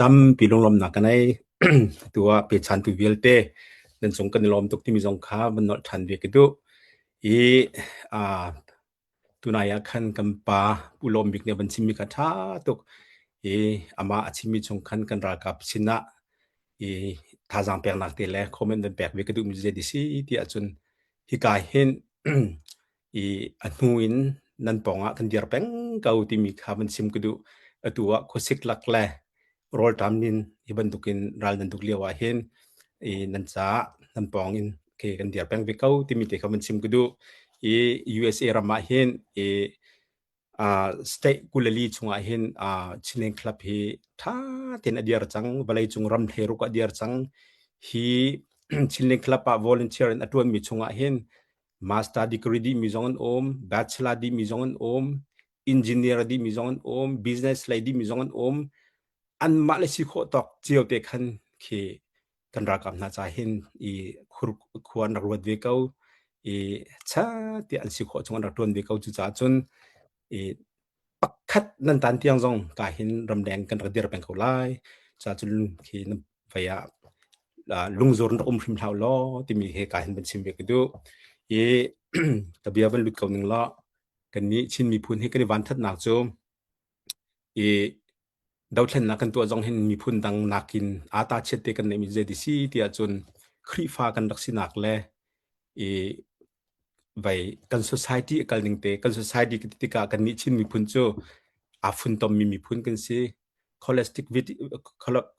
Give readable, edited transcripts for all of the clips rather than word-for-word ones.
Tampi lunglawmhnak ka nei. Atu ah pechantu vialte nan cung kan i lawm tuk timi zong kha van nolh ṭhan ve ka duh. I aa tunai ah khan kan pa Pu Lawm Bik nih a van chimmi kha ṭha tuk. I amah a chimmi chung khan kan ralkap sinah i thazaang peknak te le comment van pek ve ka duhmi cu zei ti si ti ahcun hika hin i a hnu in nan pawngah kan dir peng ko timi kha van chim ka duh. Atu ah khuasik lak le rawlṭam in hi bantukin ral nan tuk lio ah hin i nan caah nan pawng in ke kan dir peng ve ko timi te kha van chim ka duh. I USA ram ah hin i uh, state 24 chungah hin uh, Chinland Club hi ṭha tein a dir cang. Vawleicung ram hleiruk a dir cang. Hi Chinland Club ah volunteer in a ṭuanmi chungah hin master degree dihmi zong an um, bachelor dihmi zong an um, engineer dihmi zong an um, business lei dihmi zong an um. Anmah le si khawh tawk cio te khan khi kan ralkap hna ca hin i khur khua an rak ruat ve ko i cha tiah an si khawh chung an rak ṭuan ve ko. Cucaah cun i pakhat nan tan tiang zong ka hin ramleng kan rak dir peng ko lai. Cucaah cun khi nan vei ah lungzur in rak um hrim hlah law timi he ka hin van chim ve ka duh. I ka bia van lut ko ning law kannih Chin miphun hi kan i vanthatnak cu i dothlennak kan tuah zong hin miphun dang nakin aa ta chiat te kan neihmi zei ti si tiah cun Khrihfa kan rak sinak le i vei kan society a kal ning te kan society ka ti tikah kannih Chin miphun cu aa funtommi miphun kan si.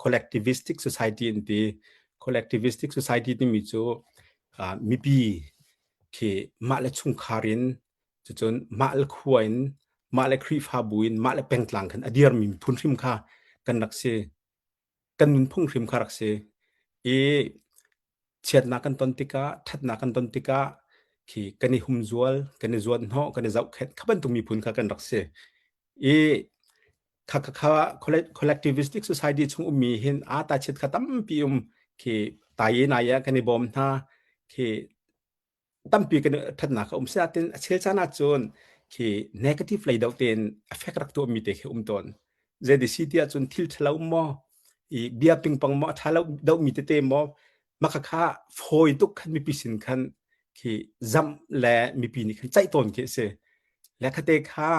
Collectivistic society an ti. Collectivistic society timi cu uh, mipi khi mah le chungkhar in cucun mah le khua in mah le Khrihfabu in mah le pengtlang khan a dirmi miphun hrim kha kan rak si. Kan nunphung hrim kha rak si. I chiatnak kan ton tikah, ṭhatnak kan ton tikah khi kan i humzual, kan i zuanhnawh, kan i zohkhenh kha bantuk miphun kha kan rak si. I kha kha kha collectivistic society chung ummi hin a ta chiat kha tampi um khi tai na ya kan i bawm hna khi tampi kan ṭhatnak a um. Sinain a chel caan ahcun khi negative lei deuh tein effect rak tuahmi te khi um tawn. Zeiti si ti ahcun thil ṭhalo maw, i bia pingpang maw, a ṭha lo deuhmi tete maw, mah khakha fawi tuk khan mipi sin khan khi zamh le mipi nih khan ceih tawn khi a si. Le khate kha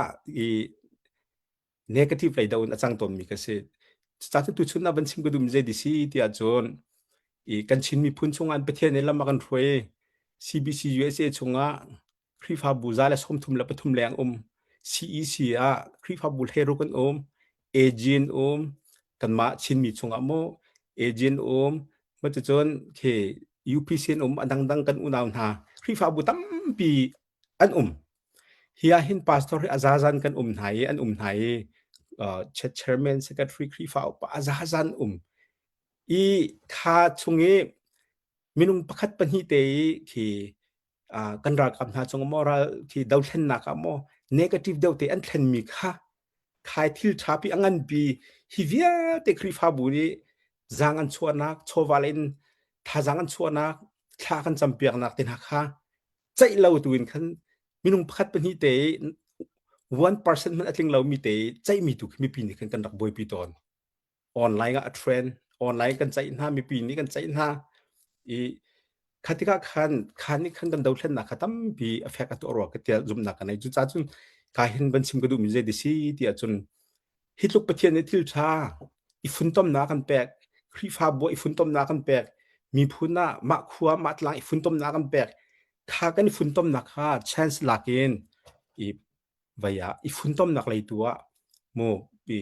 i negative lei deuh in a cang tawnmi ka si. Cucaah cu tuchun ah van chim ka duhmi zei ti si ti ahcun i kan Chin miphun chungah Pathian nih lam a kan hruai i CBC USA chungah Khrihfabu 133 leng um. CEC ah Khrihfabu hleiruk an um. AG an um. Kanmah Chinmi chungah mu AG an um. Cuticun khi UPC an um. A dangdang kan unau hna Khrihfabu tampi an um. Hi ah hin pastor hi a zazan kan um hna i an um hna i uh, chairman, secretary, Khrihfa upa a zazan um. I kha chung i minung pakhat pahnih te i khi uh, kan ralkap hna chung maw ral khi dothlennak ah maw negative deuh te an thlenmi kha khai thil ṭha pi a nganpi hi vialte Khrihfabu nih zaang an chuahnak chawva in thazaang an chuahnak thla kan campiaknak te hna kha ceih lo tu in khan minung pakhat pahnih te 1% hmanh a tling lomi te ceihmi tu khi mipi nih khan kan rak buaipi tawn. Online ah a trend, online kan ceih hna, mipi nih kan ceih hna. I kha tikah khan khan nih khan kan dothlennak kha tampi effect a tuah rua ka tiah zumhnak ka nei. Cucaah cun ka hin van chim ka duhmi zei ti si ti ahcun hi tluk Pathian nih thil ṭha i funtomnak kan pek, Khrihfabu i funtomnak kan pek, miphun ah mah khua mah tlang i funtomnak kan pek, kha kan i funtomnak kha chance lak in i vai ah i funtomnak lei tu ah mu i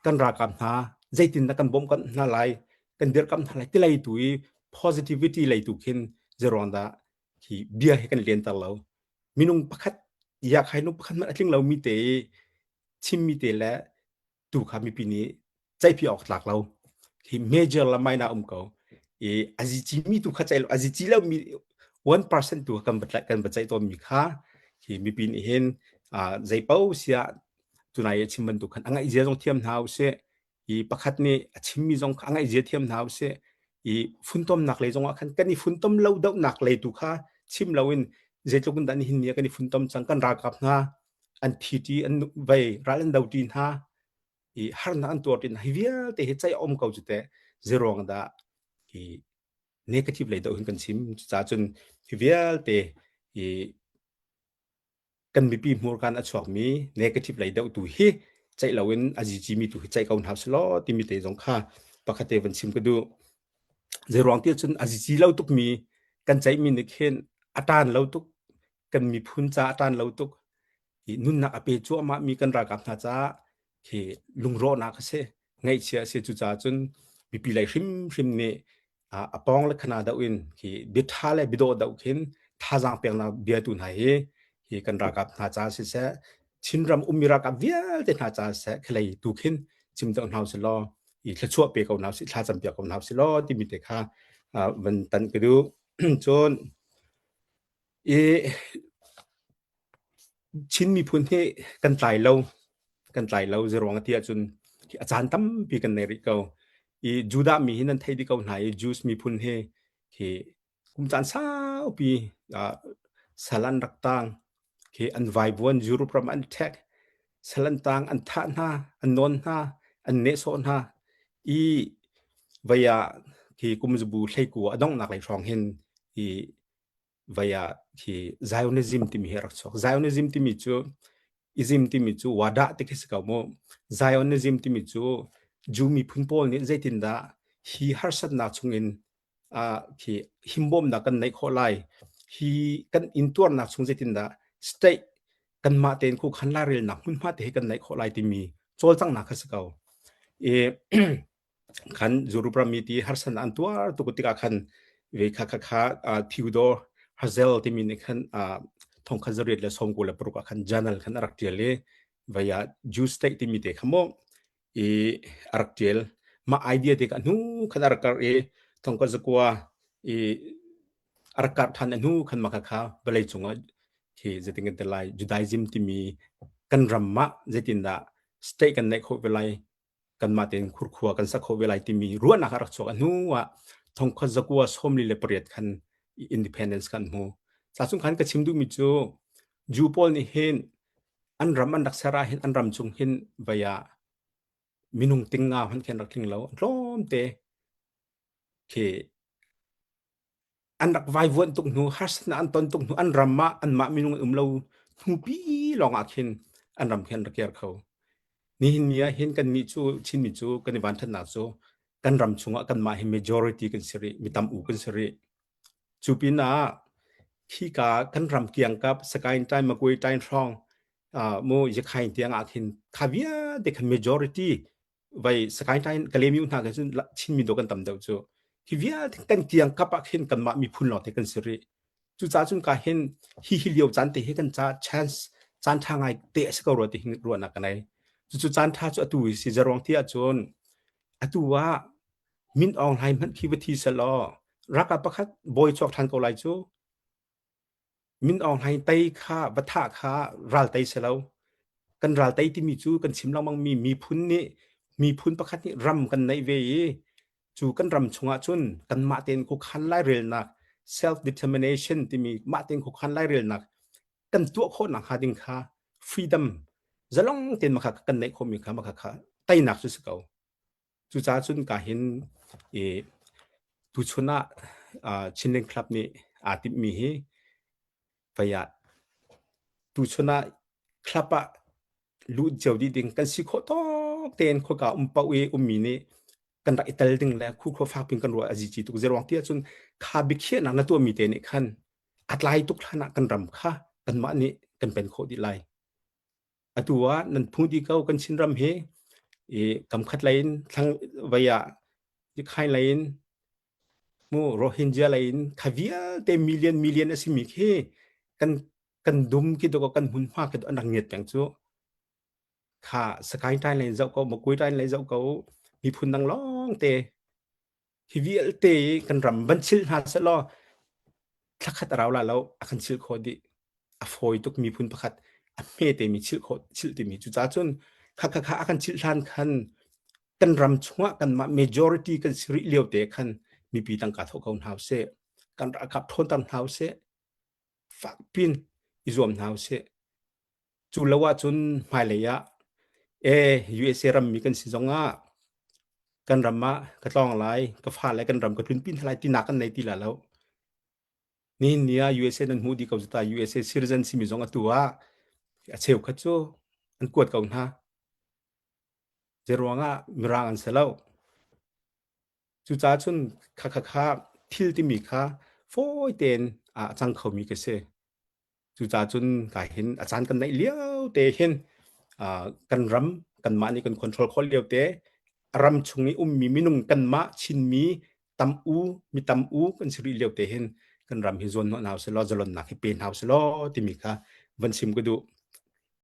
kan ralkap hna zeitin dah kan bawmh kan hna lai kan dirkamh hna lai ti lei tu i positivity lei tu khin zeruang dah hi bia hi kan lenter lo minung pakhat yakhai nu pakhat hmanh a tling lomi te chimmi te le tu kha mipi nih ceihpi awk tlak lo hi major la minor um ko i azi ci mi tu kha ceih lo azi ci lo mi 1% tu kan va kan va ceih tawn mi kha hi mipi nih hin zei pau sia tunai a chim bantuk khan a ngaih zia zong thiam hna usih i pakhat nih a chimmi zong kha a ngaih zia thiam hna usih i funtomnak lei zongah khan kan i funtom lo dohnak lei tu kha chim loin zeitluk in dah nihin ni ah kan i funtom cang kan ralkap hna an thi ṭi an vei ral an do ṭi hna. I harnak an tuar tin hi vialte hi ceih a um ko cu teh zeruang dah hi negative lei deuh hin kan chim. Cucaah cun hi vialte hi kan mipi hmurka in a chuakmi negative lei deuh tu hi ceih loin a zici tu hi ceih ko hna selaw timi te zong kha pakhat te van chim ka duh. Zeiruang ti cun a zici lo tukmi kan ceihmi nih khin a ṭan lo tuk kan miphun ca a ṭan lo tuk i nunnak a pe cuahmah mi kan ralkap hna caah khi lungrawhnak a si ngaihchia a si cucaah cun mipi lei hrimhrim nih a pawng le khana doh in khi biaṭha le biadawh doh khin thazaang peknak bia tu hna hi hi kan ralkap hna ca siseh Chinram ummi ralkap vialte hna ca siseh khelei tu khin chim deuh hna usih law i thluachuah pe ko hna usih thlacam piak ko hna usih law timi te kha van tan ka duh cun i Chin miphun hi kan tlai lo. Kan tlai lo. Zeiruang ti ahcun a caan tampi kan nei rih ko. I Judah mi hi nan theih dih ko hna i Jews miphun hi hi kum caan saupi sal an rak tang. Khi an vaivuan Europe ram an ṭhek. Sal an tang, an thah hna, an nawn hna, an nehsawh hna. I vei ah khi kum zabu hleikua a donghnak lei hrawng hin i vai ah khi Zionism timi hi a rak chuak. Zionism timi cu ism timi cu wadah ti khi si ko mu. Zionism timi cu Jew miphun pawl nih zeitindah hi harsatnak chungin uh, khi himbawmnak kan neih khawh lai hi kan intuarnak chung zeitindah state kanmah tein khuakhan lairelnak hmunhma te hi kan neih khawh lai timi cawlcanghnak kha si ko. I khan Europe rammi ti harsan an tuar tuk tikah khan ve kha kha kha Theodore Herzl timi nih khan thongkhat zariat le 96 ah khan journal khan a rak tial i vei ah Jew state timi te kha mu i a rak tial mah idea te kha hnu khan a rak kar i thongkhat zakua i a rak kar than a hnu khan mah kha kha vawlei cungah khi zeitin kan ti lai Judaism timi kan ram ah zeitindah state kan neih khawh ve lai kanmah tein khurkhua kan sak kho ve lai timi ruahnak a rak chuak. A hnu ah thongkhat zakua 48 khan independence kan hmu. Ca chung khan ka chim duhmi cu Jew pawl nih hin an ram an rak ser ah hin an ram chung hin vei ah minung ting nga hmanh khin rak tling lo tlawm te khi an rak vaivuanh tuk hnu harsatnak an ton tuk hnu an ram ah anmah minung an um lo hnupi lawng ah khin an ram khi an rak kir kho nihin ni ah hin kan nih cu Chinmi cu kan i vanthatnak cu kan ram chungah kanmah hi majority kan si rih mi tam u kan si rih cu pin ah khika kan ram kiangkap Sagaing Tai Magway Tai hrawng mu Yakhain tiang ah khin kha vialte khan majority vai Sagaing Tai Kalemi hna kan cun Chinmi do kan tam deuh cu hi vialte kan kiang kap ah khin kanmah miphun lawng te kan si rih cucaah cun ka hin hi hi lio caan te hi kan ca chance caan tha ngai te a si ko rua ti hin ruahnak ka nei cucu caan tha cu atu si zeruang ti ahcun atu ah Min Aung Hlaing hmanh khi va thi selaw ralkap pakhat bawi chuak than ko lai cu Min Aung Hlaing tei kha va thah kha ral tei si lo. Kan ral tei timi cu kan chim lengmang mi miphun nih miphun pakhat nih ram kan neih ve i cu kan ram chungah cun kanmah tein khuakhan lairelnak self determination timi mah tein khuakhan lairelnak kan tuah khawh nakhnga ding kha freedom zalong tein makha kan neih khawhmi kha makha kha teinak cu si ko. Cucaah cun ka hin i tuchun ah Chinland Club nih aa timhmi hi vei ah tuchun ah club ah luh cio dih ding kan si khawh tawk tein khuaka um paoh i ummi nih kan rak i tel ding le khukhua fak pin kan ruah a zici tuk. Zeiruang ti ahcun kha biakhiahnak na tuahmi te nih khan a tlai tuk hlan ah kan ram kha kanmah nih kan pen khawh dih lai. Atu ah nan phung dih ko kan Chinram hi i kamkhat lei in thlang vei ah Rakhine lei in mu Rohingya lei in kha vialte million million a simi khi kan kan dum khi dawk kan hmunhma khi an rak ngiat peng cu kha Sagaing ṭain lei in zoh ko Magway ṭain lei zoh ko miphun dang lawng te Hi vialte kan ram van chilh hna sehlaw thlakhat a rau la lo a kan chilh khawh dih. A fawi tuk miphun pakhat a hme temi chilh khawh chilh timi cucaah cun kha kha kha a kan chilh hlan khan kan ram chungah kanmah majority kan si rih lio te khan mipi tangka thawh ko hna usih. Kan ralkap ṭhawnter hna usih. Fak pin i zuam hna usih. Cu lo ahcun hmailei ah E USA rammi kan si zongah kan ram ah ka tlawng lai, ka fale kan ram ka tlunpi hna lai tinak kan nei ti la lo. Nihin ni ah USA nan hmuh dih ko ta USA citizen simi zong atu ah a cheukhat cu an kuat ko hna. Zeiruangah mirang an si lo. Cucaah cun kha kha kha thil timi kha fawi tein a cang khomi ka si. Cucaah cun ka hin a caan kan neih lio te hin kan ram kanmah nih kan control khawh lio te ram chung i ummi minung kanmah Chinmi tam u mi tam u kan si rih lio te hin kan ram hi zuan hnawh hna usih law zalonnak hi pe hna usih law timi kha van chim ka duh.